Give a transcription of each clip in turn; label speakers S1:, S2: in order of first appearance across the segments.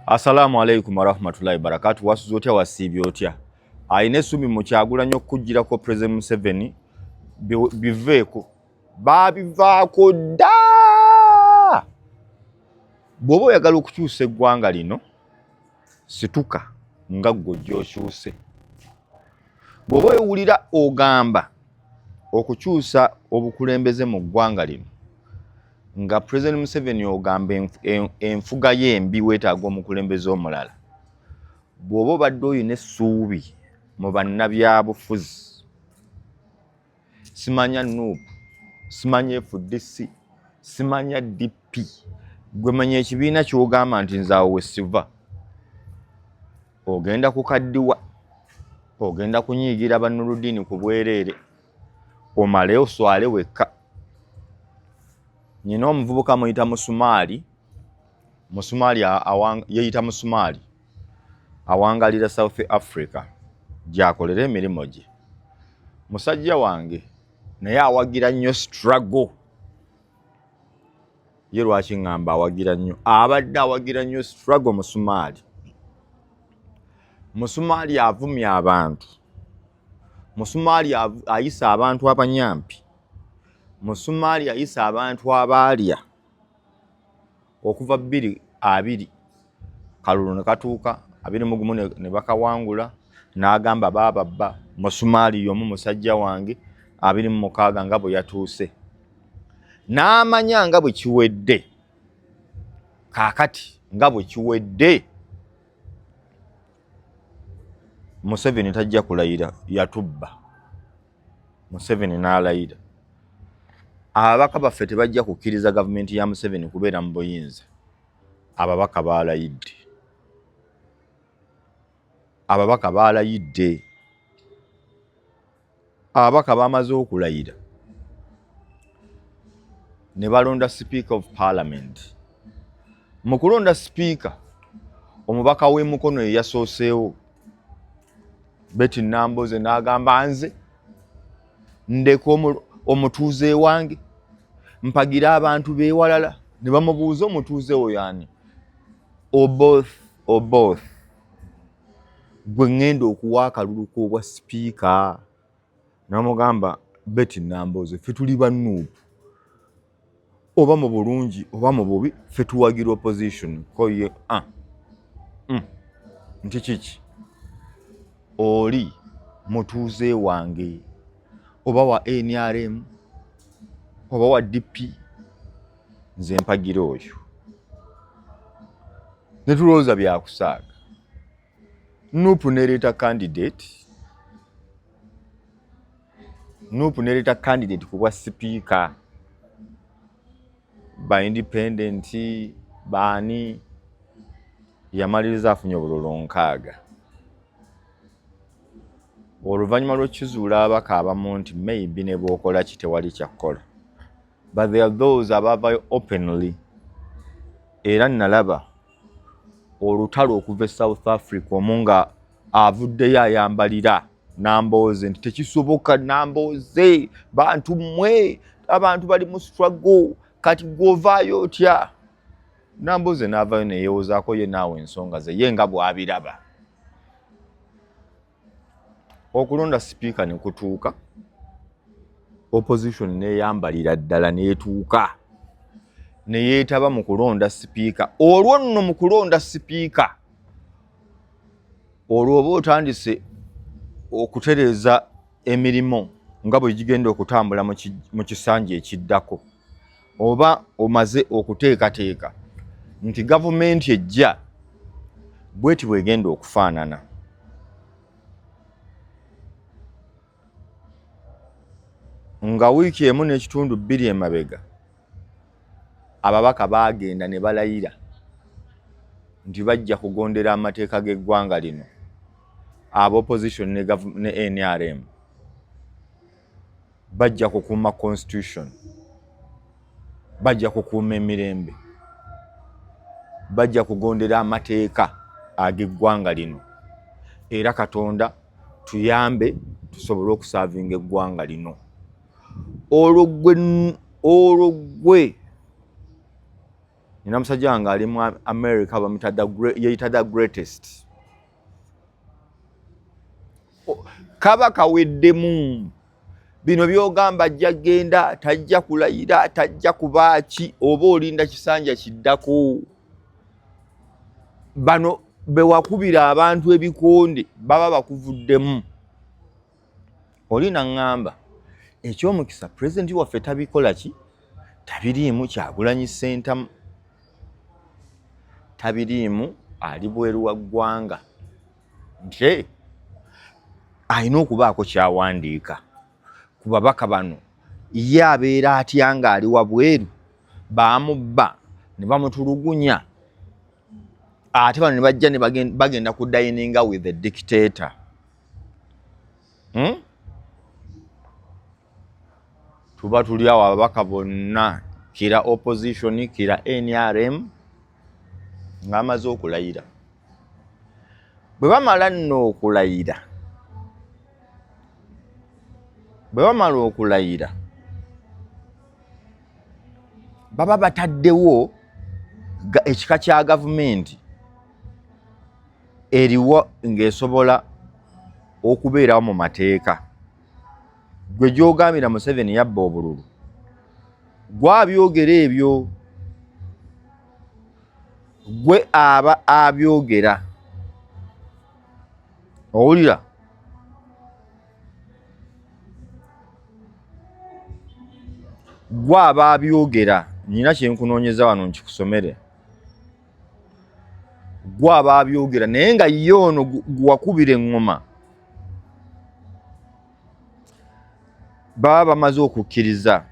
S1: Assalamu alaikum warahmatullahi wabarakatu. Wasuze otya, wasiibye otya? Alina essuubi mu Kyagulanyi okukugirako President Museveni biveeko, baabivaako dda. Bw'oba oyagala okukyusa eggwanga lino, situka nga ggwe ojja okyuse. Bw'oba owulira ogamba okukyusa obukulembeze mu ggwanga lino nga President Museveni ogamba enfuga ye embi, weetaaga omukulembeze omulala. Bw'oba obadde olina essuubi mu bannabyabufuzi, simanya NUP, simanya FDC, simanya DP, gwe manya ekibiina ky'ogamba nti nze awo wesiva, ogenda kukaddiwa, ogenda kunyiigira bannuludiini ku bwereere, omale oswale wekka. Nyina omuvubuka muyita Musumaali, Musumaali yeyita Musumaali, awangalira South Africa gyakolera emirimu gye. Musajja wange naye awagira nnyo struggle ye. Lwaki ŋŋamba awagira nnyo? Abadde awagira nnyo struggle. Musumaali, Musumaali avumya abantu, Musumaali ayisa abantu abanyampi, Musumaali ayisa abantu abaalya okuva 2020 kalulu ne katuuka 21 ne bakawangula, n'agamba baababba. Musumaali y'omu musajja wange 26 nga bwe yatuuse n'amanya nga bwe kiwedde. Kaakati nga bwe kiwedde, Museveni tajja kulayira, yatubba. Museveni n'alayira, ababaka baffe tebajja kukkiriza gavumenti ya Museveni kubeera mu buyinza. Ababaka baalayidde, ababaka baalayidde, ababaka bamaze okulayira ne balonda Speaker of Parliament. Mu kulonda sipiika, omubaka w'emukono ye yasooseewo, Betty Namboze, n'agamba, "Nze ndeka omutuuze wange mpagira abantu beewalala?" Ne bamubuuza, "Omutuuze oyo ani?" "Oboth, Oboth gwe ŋŋenda okuwa akalulu k'obwa sipiika." Namugamba, "Betty Namboze, ffe tuli ba NUP, oba mu bulungi oba mu bubi ffe tuwagira opposition." Ko ye, ah. Nti kiki? "Oli mutuuze wange, oba wa NRM oba wa DP, nze mpagira oyo." Ne tulowooza byakusaaga. NUP nereeta candidate, NUP nereeta candidate ku bwa sipiika. Ba independent baani, yamaliriza afunye obululu 60. Oluvannyuma lw'okizuula ababaka abamu nti maybe ne bw'okola ki tewali kyakkola, but there are those abaavayo openly. Era nalaba olutalo okuva e South Africa, omu nga avuddeyo ayambalira Nambooze nti tekisoboka, Nambooze, bantu mmwe, abantu bali mu struggle, kati gw'ovaayo otya? Nambooze n'avaayo neyeewozaako ye naawe ensonga ze ye nga bw'abiraba. Okulonda sipiika ne kutuuka, opposition neeyambalira ddala n'etuuka ne yeetaba mu kulonda sipiika. Olwo nno mu kulonda sipiika olwo oba otandise okutereeza emirimu nga bwe gigenda okutambula mu kisanja ekiddako, oba omaze okuteekateeka nti gavumenti ejja bweti bwegenda okufaanana. Nga wiiki emu n'ekitundu 2 emabega, ababaka baagenda ne balayira nti bajja kugondera amateeka g'eggwanga lino. Aba opposition ne NRM bajja kukuuma constitution, bajja kukuuma emirembe, bajja kugondera amateeka ag'eggwanga lino, era Katonda tuyambe tusobole okusaavinga eggwanga lino. Olwo gwe Nina musajja wange ali mu America, bamuyita, yeyita the greatest. Kaba kaweddemu. Bino byogamba ajja genda, tajja kulayira, tajja kubaaki, oba olinda kisanja kiddako. Bano bewakubira abantu ebikonde baba bakuvuddemu. Oli naŋŋamba ekyomukisa pulezidenti waffe tabikola ki, tabiriimu. Kyagulanyi Ssentamu tabiriimu, ali bweru wa ggwanga, nti alina okubaako kyawandiika ku babaka bano. Ye abeera atya ng'ali wabweru? Baamubba ne bamutulugunya, ate bano ne bajja ne bagenda ku dininga with the dictator, Tuba tuli awo ababaka bonna, kira opposition, kira NRM, ng'amaze okulayira. Bwe bamala nno okulayira, bwe bamala okulayira, baba bataddewo ekika kya gavumenti eriwo ng'esobola okubeerawo mu mateeka. Gwe gy'ogambira Museveni yabba obululu, gwabyogera ebyo, gwe aba abyogera, owulira? Gwe aba abyogera. Nina kyenkunoonyeza wano nkikusomere. Gwe aba abyogera, naye nga ye ono gwewakubira eŋŋoma, baba bamaze okukkiriza.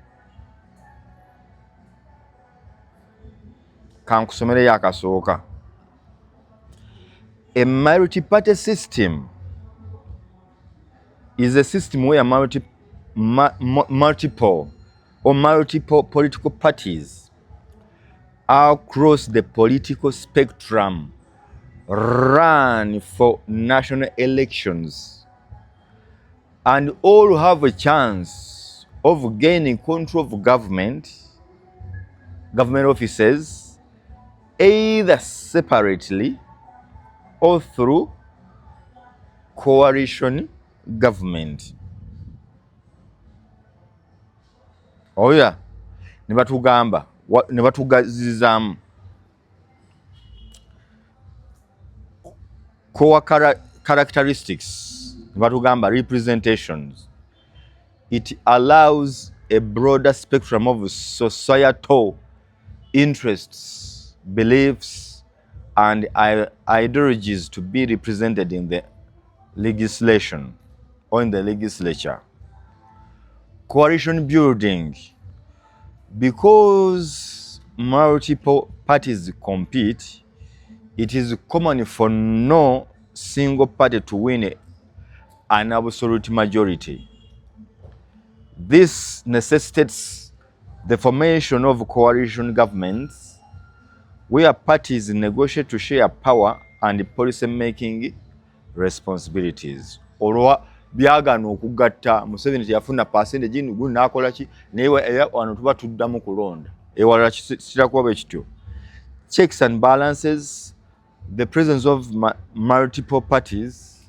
S1: Kankusomereyo akasooka. A multi-party system is a system where multiple or multiple political parties across the political spectrum run for national elections and all have a chance of gaining control of government offices, either separately or through coalition government. Oya ne batugamba ne batugazizaamu core characteristics, ne batugamba representations. It allows a broader spectrum of societal interests, beliefs and ideologies to be represented in the legislation or in the legislature. Coalition building: because multiple parties compete, it is common for no single party to win an absolute majority. This necessitates the formation of coalition governments where parties negotiate to share power and policy making responsibilities. Olwa byagaana okugatta, Museveni teyafuna percentage gundi n'akola ki, naye era wano tuba tuddamu kulonda. Ewalala kitera kuba bwe kityo. Checks and balances: the presence of multiple parties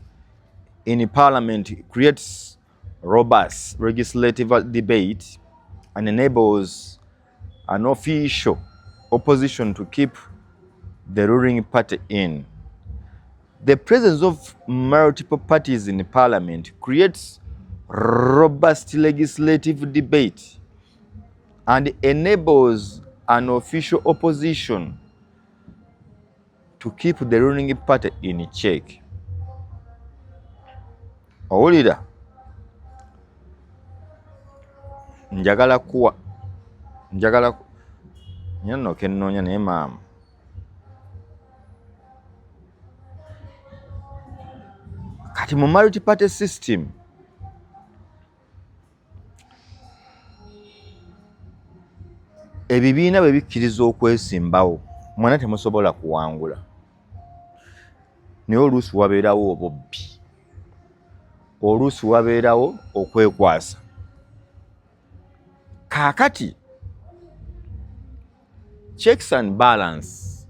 S1: in parliament creates robust legislative debate and enables an official opposition to keep the ruling party in. The presence of multiple parties in parliament creates robust legislative debate and enables an official opposition to keep the ruling party in check. Owulira? Njagala kuwa, njagala nyo nno kennoonya, naye maama, kati mu multi party system ebibiina bwe bikkiriza okwesimbawo, mwena temusobola kuwangula, naye oluusi wabeerawo obubbi, oluusi wabeerawo okwekwasa. Kaakati Checks and balance.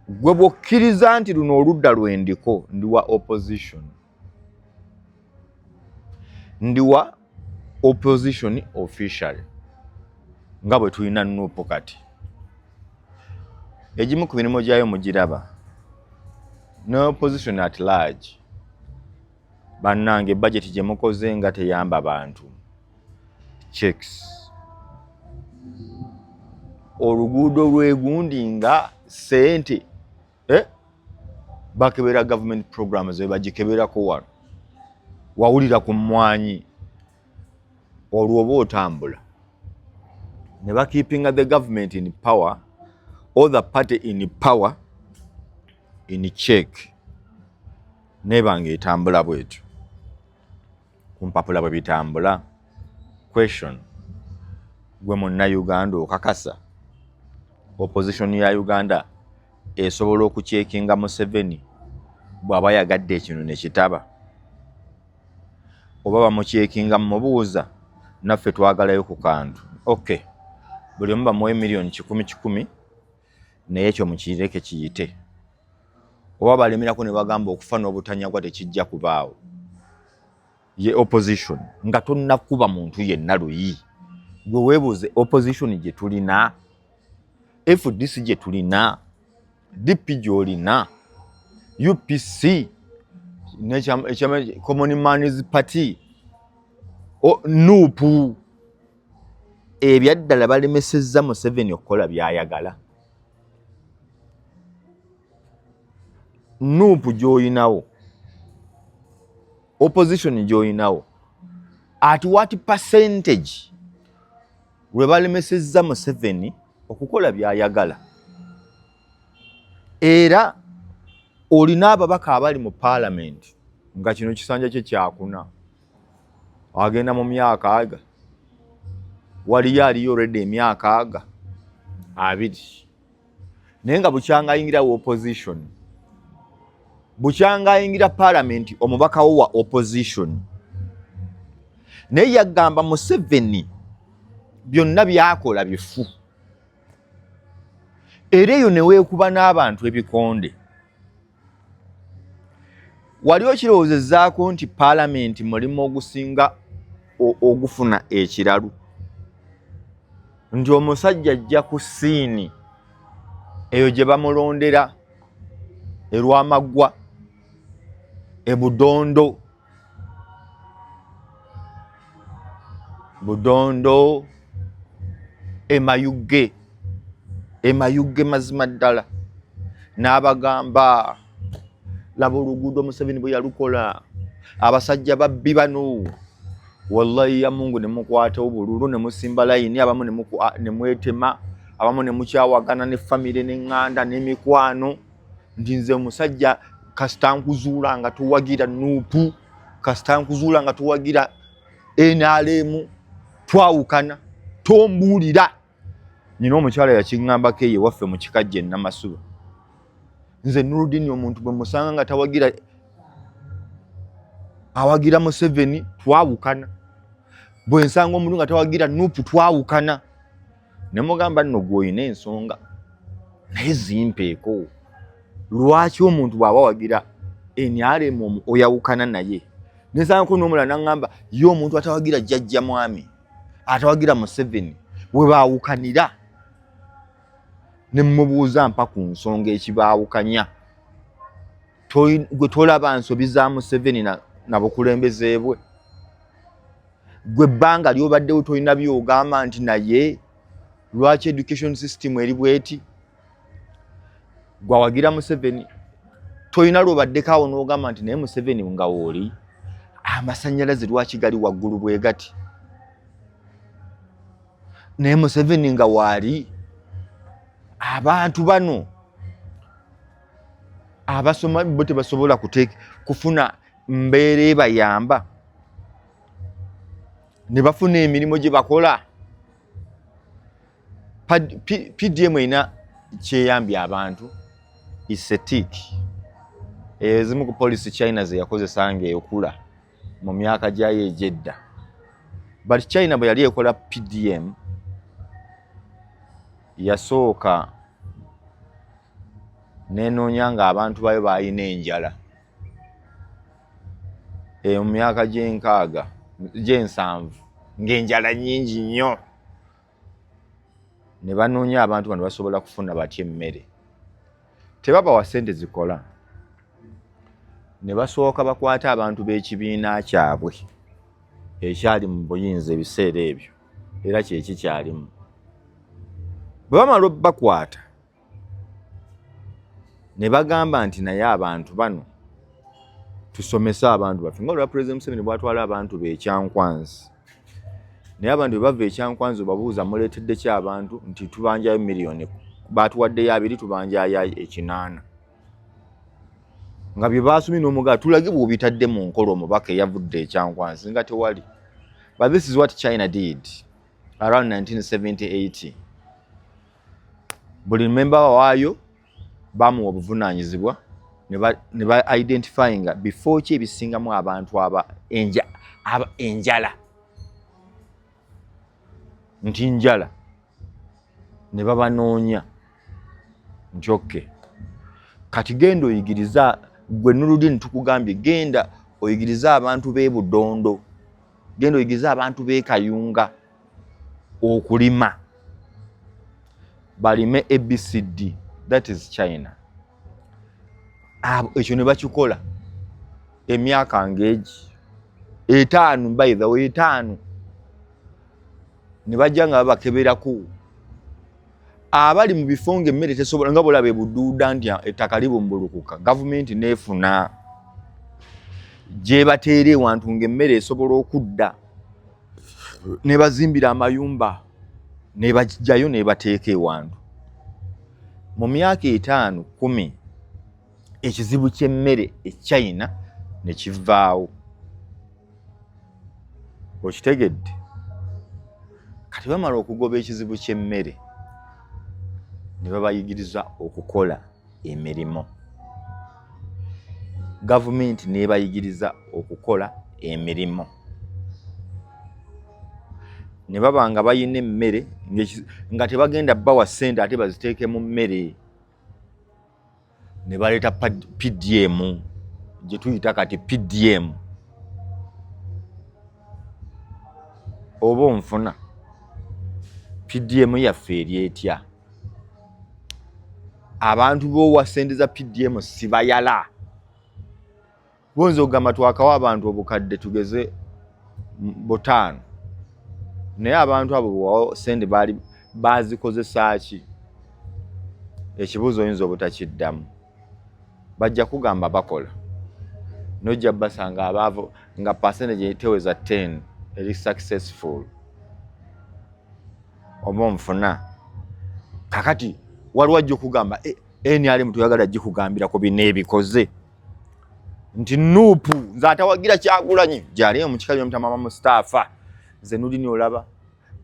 S1: Gwe bw'okkiriza nti luno oludda lwendiko, ndi wa opposition, ndi wa opposition officially, nga bwe tulina NUP kati, egimu ku mirimu gyayo mugiraba, ne opposition at large. Bannange, budget gye mukoze nga teyamba bantu, checks. Oluguudo lw'egundi nga ssente, eh? Bakebera government programs, bagikeberako wano, wawulira ku mmwanyi, olwo oba otambula ne bakeepinga the government in power or the party in power in check. Nebanga etambula bwetyo ku mpapula bwe bitambula. Question: gwe Munnayuganda, okakasa opposition ya Uganda esobola okucheckinga Museveni bw'aba yagadde ekino ne kitaba, oba bamucheckinga mumubuuza, "Naffe twagalayo ku kantu"? Okay, buli omu bamuwe miliyoni 100 100, naye ekyo mukireke kiyite, oba balemerako ne bagamba okufa n'obutanyagwa tekijja kubaawo. Ye opposition nga tonnakuba muntu yenna luyi, gwe weebuuze, opposition gye tulina, FDC gye tulina, DP gy'olina, UPC, Common Man's Party, NUP, ebyaddala balemesezza Museveni okukola byayagala? NUP gy'oyinawo, opposition gy'oyinawo, at what percentage lwe balemesezza Museveni okukola byayagala? Era olina ababaka abali mu paalamenti nga kino kisanja kye kyakuna, agenda mu myaka aga, waliyo aliyo already emyaka aga 20, naye nga bukyanga ayingira opposition, bukyanga ayingira paalamenti, omubaka wo wa opposition, naye yagamba Museveni byonna byakola bifu, era eyo neweekuba n'abantu ebikonde. Wali okirowoozezaako nti paalamenti mulimu ogusinga ogufuna ekiralu, nti omusajja ajja ku scene eyo gye bamulondera erwamaggwa ebudondo Budondo, emayugge emayugge, mazima ddala n'abagamba, "Laba oluguudo Museveni bwe yalukola, abasajja babbi bano, wallahi ya Mungu." Ne mukwata obululu ne musimba layini, abamu ne mwetema, abamu ne mukyawagana ne famire n'eŋŋanda n'emikwano, nti, "Nze omusajja kasita nkuzuula nga tuwagira NUP, kasita nkuzuula nga tuwagira NRM, twawukana, tombuulira." Nyina omukyala yakiŋŋambako eyo ewaffe mu Kikajja Enamasuba, "Nze Nurudini, omuntu bwe musanga nga tawagira, awagira Museveni, twawukana. Bwe nsanga omuntu nga tawagira NUP, twawukana." Ne mugamba, "Nno gwe oyina ensonga, naye zimpeeko. Lwaki omuntu bw'aba wagira NRM oyawukana naye?" Nesangako n'omulala naŋŋamba, "Ye omuntu atawagira jjajja mwami, atawagira Museveni, we baawukanira." Ne mubuuza, "Mpa ku nsonga ekibaawukanya. Gwe tolaba nsobi za Museveni na bukulembeze bwe? Gwe ebbanga lyobaddewo tolina byogamba nti naye lwaki education system eri bweti? Gwawagira Museveni, tolina lwobaddeko awo n'ogamba nti naye Museveni nga wooli, amasanyalaze lwaki gali waggulu bwe gati? Naye Museveni nga waali, abantu bano abasoma bo tebasobola kufuna mbeera ebayamba ne bafuna emirimu gye bakola." PDM erina kyeyambye abantu, aesthetic. Ezimu ku policy China ze yakozesa nga ekula mu myaka gyayo egyedda, but China bwe yali ekola PDM Yasooka nenoonya nga abantu bayo balina enjala eyo mu myaka gy'enkaaga gy'ensanvu, ng'enjala nnyingi nnyo, ne banoonya abantu bano basobola kufuna batya emmere. Tebabawa ssente zikola, ne basooka bakwata abantu b'ekibiina kyabwe ekyali mu buyinza ebiseera ebyo, era kyekikyalimu. Bwe bamala obbakwata ne bagamba nti naye abantu bano tusomese abantu baffe, nga olwa Pulezidenti Museveni bwatwala abantu be Ekyankwanzi. Naye abantu bwe bava Ekyankwanzi obabuuza, muleetedde ki abantu? Nti tubanjayo miliyoni, batuwaddeyo 2, tubanjayo 8, nga bye baasomye n'omugaa tulage bw'obitadde mu nkola. Omubaka eyavudde Ekyankwanzi nga tewali. But this is what China did around 1978. Buli memba waayo bamuwa obuvunaanyizibwa ne ba identifyinga bifo ki ebisingamu abantu aba enjala, nti njala, ne babanoonya nti okay, kati genda oyigiriza gwe Nuludini, tukugambye genda oyigirize abantu b'e Budondo, genda oyigirize abantu b'e Kayunga okulima, balime ABCD. That is China. Ekyo ne bakikola emyaka ng'egi 5, by the way 5, ne bajja nga babakeberako abali mu bifo nga emmere tesobola, nga bolaba ebuduuda nti ettaka libumbulukuka, gavumenti neefuna gyebateera ewantu ng'emmere esobola okudda, ne bazimbira amayumba, ne bajjayo ne bateeka ewantu. Mu myaka 5, 10, ekizibu ky'emmere e China ne kivaawo. Okitegedde? Kati bamala okugoba ekizibu ky'emmere ne babayigiriza okukola emirimu, gavumenti n'ebayigiriza okukola emirimu, ne baba nga bayina emmere nga tebagenda bawa ssente ate baziteeke mu mmere, ne baleeta PDM gye tuyita kati PDM. Oba onfuna? PDM yaffe eri etya? Abantu b'owa ssente za PDM sibayala. Buyinza okugamba twakawa abantu obukadde tugeze 5, naye abantu abo bwewawo sente baali bazikozesa ki? Ekibuuzo oyinza obutakiddamu. Bajja kugamba bakola, nojja basanga abaavu nga percentage teweza 10 eri successful. Oba onfuna? Kakati waliwo ajja okugamba e, NRM tuyagala gikugambira ku bino ebikoze nti NUP, nze atawagira Kyagulanyi gyali mu kika byomutama Mustaafa, nze Nulini olaba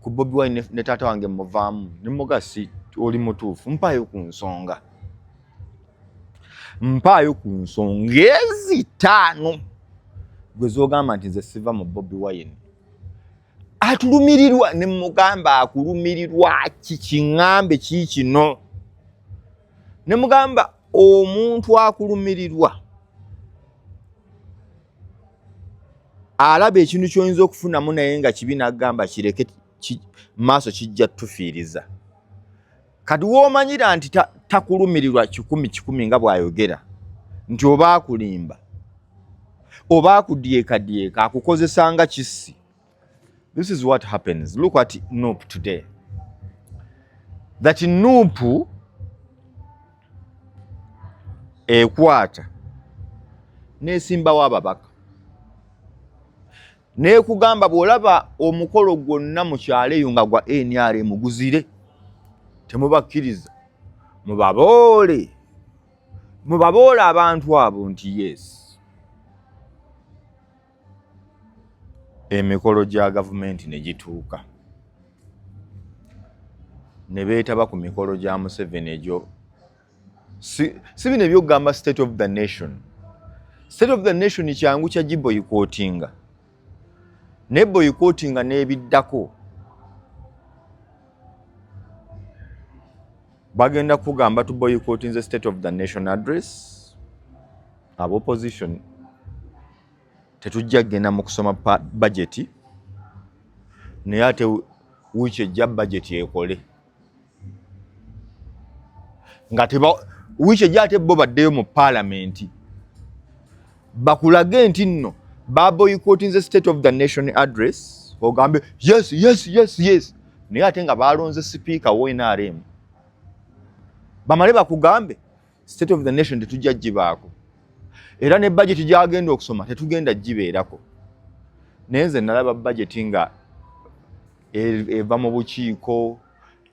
S1: ku Bobi Wine ne taata wange muvaamu ne mugasi. Oli mutuufu, mpaayo ku nsonga, mpaayo ku nsonga ezitaano gwe zogamba nti nze siva mu Bobi Wine atulumirirwa. Ne mugamba akulumirirwa ki? Kiŋŋambe ki kino? Ne mugamba omuntu akulumirirwa alaba ekintu ky'oyinza okufunamu naye nga kibi, n'agamba kireke maaso kijja tufiiriza. Kati woomanyira nti takulumirirwa 100 100 nga bw'ayogera nti oba akulimba oba akudyekadyeka akukozesa nga kissi. This is what happens. Look at NUP today, that NUP ekwata nesimbawo ababaka nekugamba bw'olaba omukolo gwonna mu kyalo eyo nga gwa NRM, guzire, temubakkiriza, mubaboole, mubaboole abantu abo nti yes. Emikolo gya gavumenti ne gituuka ne beetaba ku mikolo gya Museveni egyo. Si bino ebyokugamba state of the nation. State of the nation kyangu kya giboycottinga, ne boycottinga n'ebiddako. Bagenda kugamba tu boycotting the State of the Nation Address. Aba opposition tetujja kugenda mu kusoma budget, naye ate wiiki ejja budget ekole nga teba wiiki ejja, ate bo baddeyo mu paalamenti bakulage nti nno baboycotting the State of the Nation Address, ogambe yes, naye ate nga balonze sipiika wo NRM. Bamale bakugambe State of the Nation tetujja gibaako, era ne budget gyagenda okusoma tetugenda gibeerako. Naye nze nalaba budget nga eva mu bukiiko,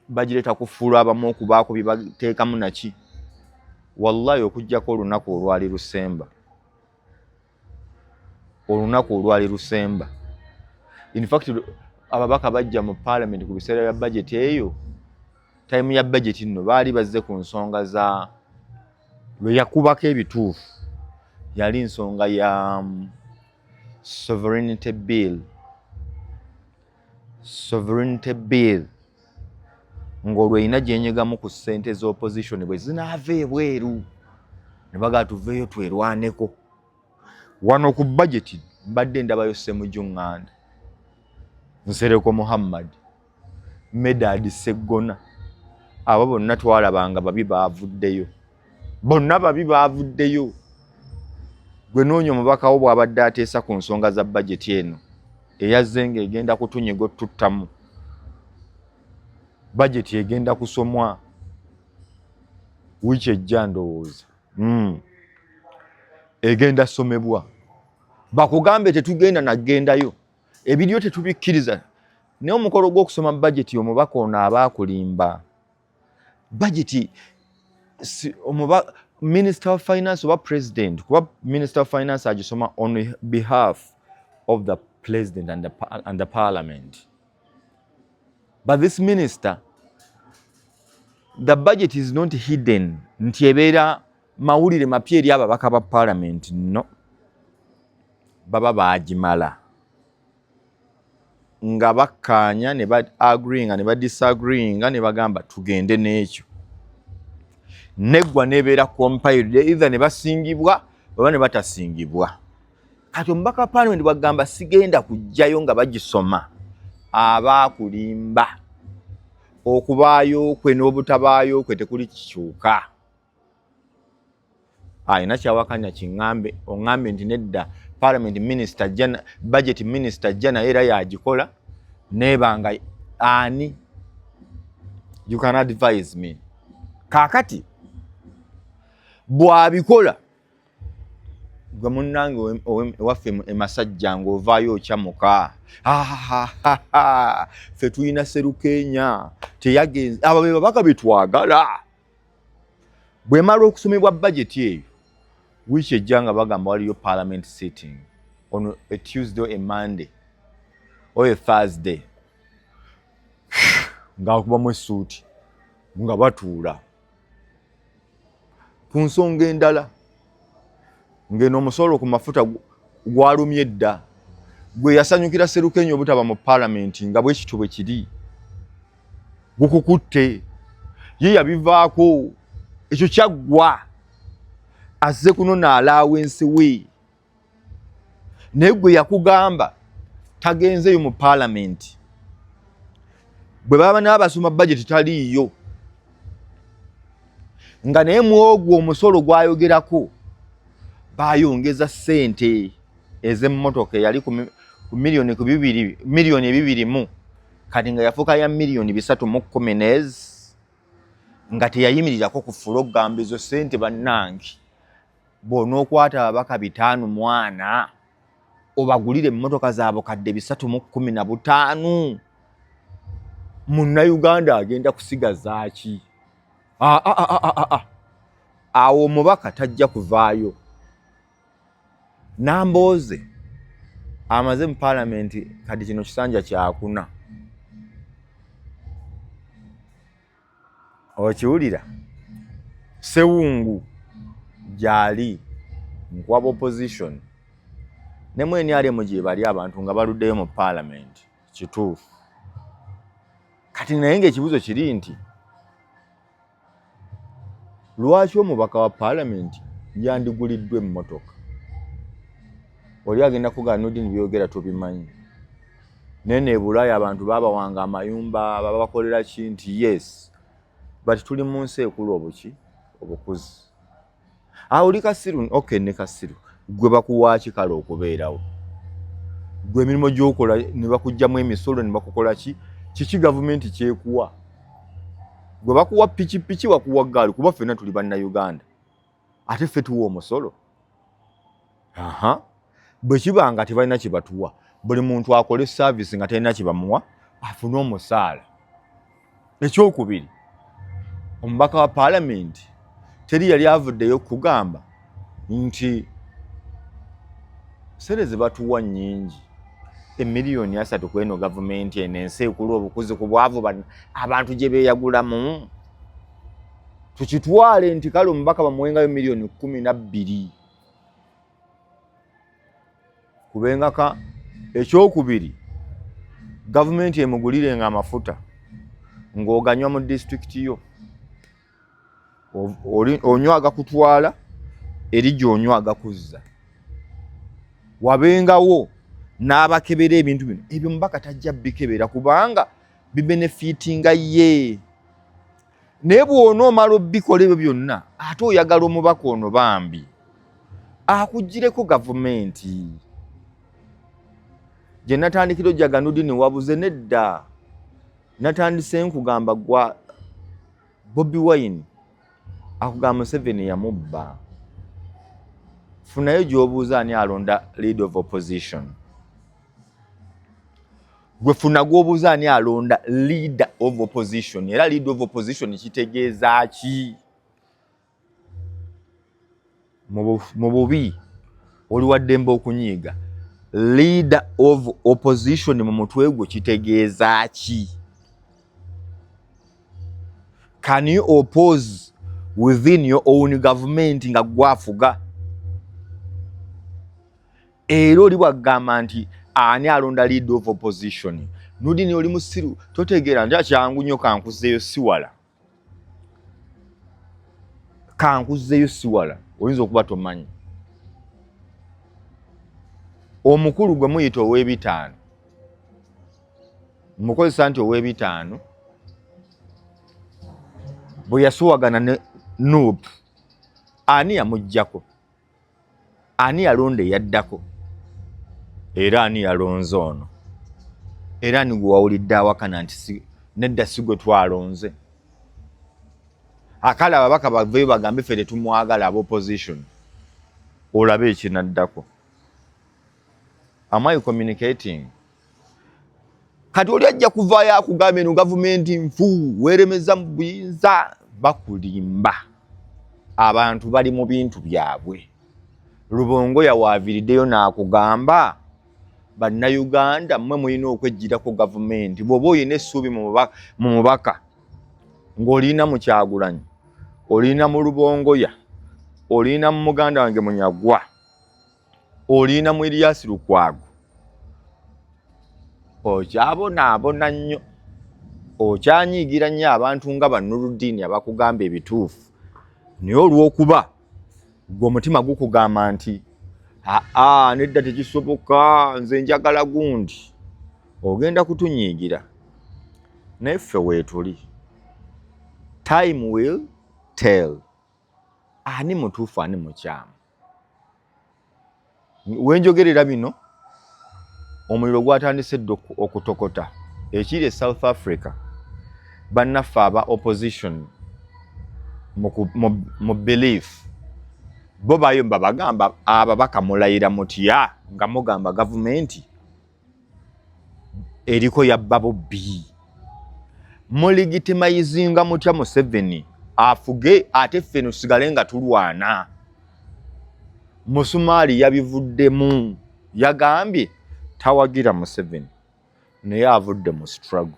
S1: bagireeta kufuula abamu okubaako bye bateekamu naki. Wallahi, okugjako olunaku olwali lusemba, olunaku olwali lusemba, in fact ababaka bajja mu parliament ku biseera bya budget eyo, time ya budget nno baali bazze ku nsonga za lwe yakubako ebituufu, yali nsonga ya sovereignty bill. Sovereignty bill ng'olwo erina gyenyegamu ku ssente z'opposition bwe zinaava ebweru ne bagaa tuveeyo twerwaneko. Wano ku budget mbadde ndabayo Ssemujju Nganda, Nsereko Muhammad, Medard Seggona, abo bonna twalabanga babi baavuddeyo, bonna babi baavuddeyo. Gwe noonya omubaka wo bw'abadde ateesa ku nsonga za budget eno eyazze ng'egenda kutunyiga otuttamu. Budget egenda kusomwa wiiki ejja, ndowooza Egenda somebwa bakugambe tetugenda nagendayo, ebiriyo tetubikkiriza. Naye omukolo gw'okusoma budget, omubaka ono aba akulimba. Budget si, omuba Minister of Finance oba President, kuba Minister of Finance agisoma on behalf of the President and the parliament. But this minister, the budget is not hidden nti ebeera mawulire mapya eri ababaka ba parliament. No, baba baagimala nga bakkaanya ne ba agreeinga ne ba disagreeinga ne bagamba tugende n'ekyo, neggwa nebeera compiled, either ne basingibwa oba ne batasingibwa. Kati omubaka wa parliament bwagamba sigenda kujjayo nga bagisoma, aba akulimba. Okubaayo kwe n'obutabaayo kwe tekuli kikyuka. Alina kyawakanya kiŋŋambe, oŋŋambe nti nedda, parliament minister ajja, budget minister ajja naye era yagikola neebanga ani. You can advise me. Kaakati bw'abikola, gwe munnange ewaffe emasajja ng'ovaayo okyamuka, ffe tulina Serukenya teyagenze, abo be babaka betwagala. Bwemala okusomebwa budget eyo wiiki ejja nga bagamba waliyo parliament sitting on a Tuesday or a Monday or a Thursday, ng'akubamu essuuti nga batuula ku nsonga endala ng'eno omusolo ku mafuta gwalumye dda. Gwe yasanyukira Serukenya obutaba mu paalamenti nga bwe kityo bwe kiri, gukukutte ye yabivaako, ekyo kyaggwa, azze kunona allowance we. Naye gwe yakugamba tagenzeyo mu paalamenti, bwe baba n'abasoma budget taliiyo, nga naye mwogwo omusolo gwayogerako bayongeza ssente ez'emmotoka eyali ku miliyoni ku bibiri, miliyoni 2 mu, kati nga yafuuka ya miliyoni 310 nezi, nga teyayimirirako ku floor okugamba ezo ssente bannange, bw'onookwata ababaka 5 mwana obagulire emmotoka za bukadde 315, Munnayuganda agenda kusigaza ki? Awo omubaka tajja kuvaayo. Nambooze amaze mu paalamenti kati kino kisanja kyakuna, okiwulira? Sewungu gyali nkwaba opposition ne mu NRM gye bali abantu nga baluddeyo mu paalamenti, kituufu. Kati naye ng'ekibuuzo kiri nti Lwaki omubaka wa paalamenti yandiguliddwa emmotoka? Oli agenda kugamba, "Nudini, byogera tobimanyi." Naye nebulaaya abantu babawanga amayumba, babakolera ki? Nti yes, but tuli mu nsi ekula obuki obukuzi. Awo oli kasiru. Okay, ne kasiru gwe, bakuwaaki kale okubeerawo? Gwe emirimu gyokola ne bakugjamu emisolo ne bakukola ki? Kiki gavumenti kyekuwa? Gwe bakuwa pikipiki, bakuwa gaali? Kuba ffenna tuli Bannayuganda, ate ffe tuwa omusolo. Aha, bwe kiba nga tebalina kye batuwa, buli muntu akole service nga talina kye bamuwa, afune omusaala. Ekyokubiri, omubaka wa paalamenti teri yali avuddeyo kugamba nti sente ze batuwa nnyingi, 30 million ku eno gavumenti eno, ensi ekulu obukuzi ku bwavu abantu gye beeyagulamu. Tukitwale nti kale omubaka bamuwengayo 12 miliyoni kubengaka. Ekyokubiri, gavumenti emugulirenga amafuta ng'oganywa mu disitulikiti yo. Onywa agakutwala eri gy'onywa agakuzza. Wabengawo n'abakebera ebintu bino. Ebyo mubaka tajja bikebera kubanga bibenefitinga ye. Naye bw'ona omala obikola ebyo byonna, ate oyagala omubaka ono bambi akugireko gavumenti gye natandikira ojjaga. Nudini, wabuze nedda. Natandise nkugamba gwa Bobi Wine akugamba Museveni yamubba. Funayo gy'obuuza ani alonda leader of opposition. Gwe funa gw'obuuza ani alonda leader of opposition. Era leader of opposition kitegeeza ki? Mu bubi oli waddembe okunyiiga. Leader of opposition mu mutwe gwo kitegeeza ki? Can you oppose within your own government nga gwafuga? Era oli bwagamba nti ani alonda leader of opposition, "Nudini, oli musiru, totegeera." Nti akyangu nnyo, kankuzeeyo siwala, kankuzeeyo siwala. Oyinza okuba tomanyi omukulu gwe muyita ow'ebitaano, mukozesa nti ow'ebitaano bwe yasuwagana ne NUP, ani yamuggyako? Ani yalonda eyaddako? Era ani yalonze ono? Era ani gwe wawulidde awakana nti nedda, si gwe twalonze? Akale ababaka baveyo bagambe ffe tetumwagala, aba opposition, olabe ekinaddako. Am I communicating? Kati oli ajja kuvaayo akugamba eno gavumenti nfu, weeremeza mu buyinza. Bakulimba. Abantu bali mu bintu byabwe. Lubongo yawaaviriddeyo n'akugamba, "Bannayuganda, mmwe mulina okweggyirako gavumenti." Bw'oba oyina essuubi mu mubaka ng'olina mu Kyagulanyi, olina mu Lubongoya, olina mu muganda wange Munyagwa, olina mu Erias Lukwago, okyabonaabona nnyo, okyanyiigira nnyo abantu nga Bannuludiini abakugamba ebituufu. Naye olw'okuba gwe omutima gukugamba nti aa, nedda, tekisoboka, nze njagala gundi, ogenda kutunyiigira. Naye ffe weetuli, time will tell ani mutuufu, ani mukyamu. Wenjogerera bino, omuliro gwatandise dda okutokota ekiri e South Africa. Bannaffe aba opposition mu belief bo bayo babagamba, "Ababaka mulayira mutya nga mugamba gavumenti eriko yabba bubbi? Mulegitimizinga mutya Museveni afuge ate ffe tusigale nga tulwana?" Musumaali yabivuddemu, yagambye tawagira Museveni, naye avudde mu struggle,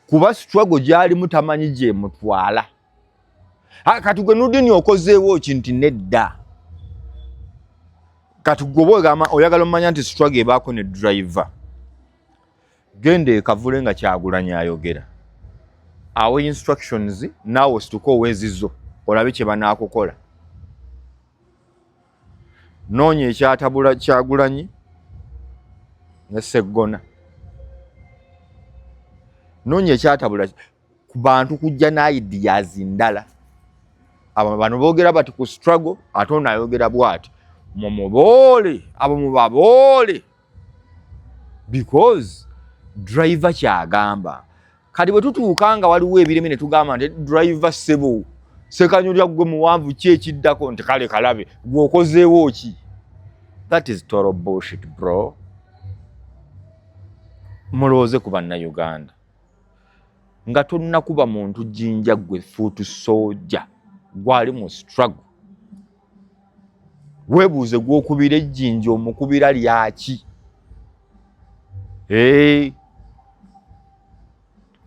S1: kuba struggle gyalimu tamanyi gyemutwala. Kati gwe Nudini okozeewo ki? Nti nedda. Kati gwe oba ogamba oyagala omanya nti struggle ebaako ne driver, genda ekavule nga Kyagulanyi ayogera, awe instructions, naawe osituke oweezizo. Olabe kye banaakukola. Noonya ekyatabula Kyagulanyi ne Seggona. Noonya ekyatabula ku bantu kujja na ideas ndala. Abo bano boogera bati ku struggle, ate ono ayogera bwati. Mumuboole abo, mubaboole, because driver kyagamba. Kati bwe tutuuka nga waliwo ebireme ne tugamba nti, "Driver, ssebo Sekanyolya, gwe muwanvu, ki ekiddako?" Nti, "Kale kalabe gweokozeewo ki?" That is total bullshit, bro. Mulowooze ku Bannayuganda. Nga tonnakuba muntu jjinja, gwe foot soldier gwali mu struggle, weebuuze gw'okubira ejjinja omukubira lyaki? Hey.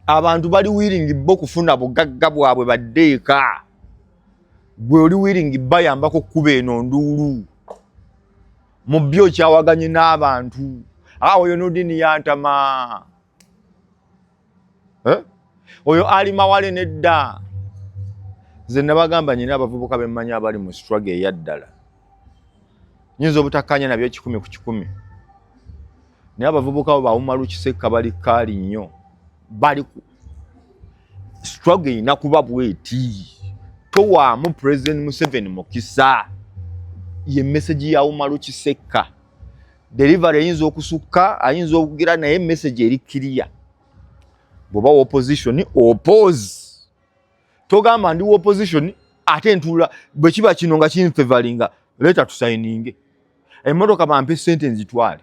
S1: Abantu bali willing bo kufuna bugagga bwabwe badde eka. Gwe oli willing bayambako kkuba eno nduulu mu byo okyawaganye n'abantu awo. Oyo Nudini yantama, eh? Oyo ali mawale nedda. Nze nabagamba, nyina abavubuka bemmanyi abali mu struggle eyaddala. Nyinza obutakkanya nabyo 100%, naye abavubuka abo bawumalu Kisekka bali kaali nnyo, bali struggle erina kuba bweti. Towaamu President Museveni mukisa. Ye message ya Umaru Kisekka. Delivery eyinza okusukka, ayinza okugira, naye message eri clear. Bw'oba opposition, oppose. Togamba, "Ndi opposition ate ntuula bwe kiba kino nga kinfavoringa, leeta tusigninge emmotoka, bampe sente nzitwale,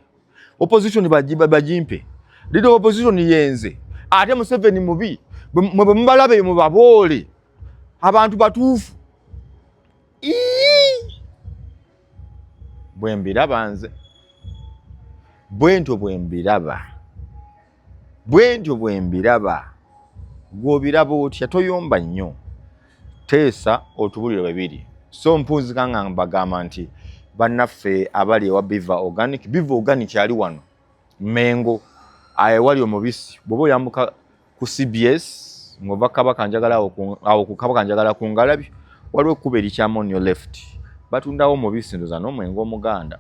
S1: opposition bagimpe, leader opposition yenze, ate Museveni mubi, mwe bwe mubalabe mubaboole, abantu batuufu." Bwe mbiraba nze bwe ntyo, bwe mbiraba bwe ntyo, bwe mbiraba. Gw'obiraba otya? Toyomba nnyo, teesa otubulire bwe biri. So mpunzika nga mbagamba nti bannaffe abali ewa Biva Organic, Biva Organic ali wano Mengo ewali omubisi. Bw'oba oyambuka ku CBS ng'ova Kabaka Njagala, awo ku Kabaka Njagala ku Ngalabi waliwo ekkubo erikyama on your left, batundawo omubisi ndoza n'omwenge omuganda.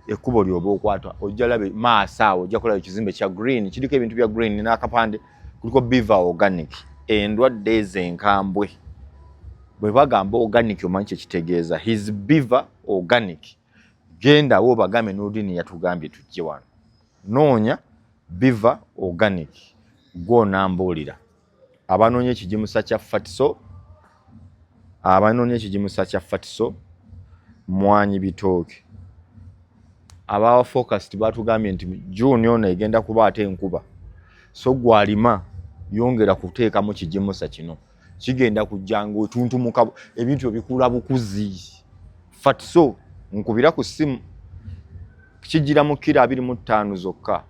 S1: Ekkubo lyoba okwata ojja labe maaso awo, ojja kulaba ekizimbe kya green kiriko ebintu bya green n'akapande kuliko Biva Organic. Endwadde ezo enkambwe, bwe bagamba organic omanyi kyekitegeeza. His Biva Organic. Gendawo obagambe, "Nudini yatugambye tujje wano." Noonya Biva Organic, gwonambuulira. Abanoonya ekigimusa kya Fatiso, abanoonya ekigimusa kya Fatiso mwanyi bitooke, abawa forecast batugambye nti June ono egenda kuba ate enkuba. So gwalima, yongera kuteekamu kigimusa kino, kigenda kujja nga otuntumuka, ebintu ebikula bukuzi. Fatiso, nkubira ku ssimu, kijira mu kiro 25 zokka,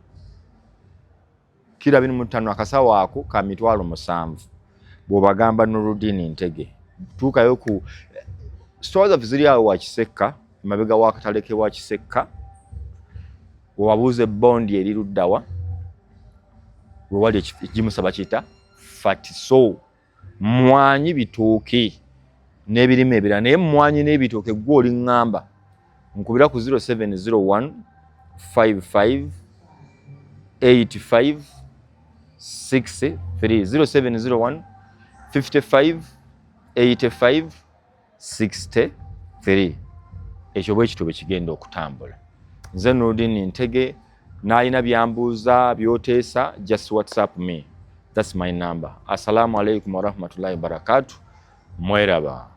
S1: kiro 25, akasawo ako ka 700,000. Bw'obagamba Nurudini Ntege, tuukayo ku store zaffe, ziri awo wa Kisekka, emabega w'akatale ke wa Kisekka. Wewabuuza ebondi eri luddawa, wewali ekigimusa bakiyita Fatiso mwanyi bitooke n'ebirime ebirala. Naye mwanyi n'ebitooke gwe oli ŋŋamba, nkubira ku 0701 55 85 63, 0701 55 85 63. Ekyo bwe kityo bwe kigenda okutambula. Nze Nurdin Ntege. N'alina byambuuza byoteesa, just WhatsApp me, that's my number. Assalamu alaikum warahmatullahi wabarakatu. Mweraba.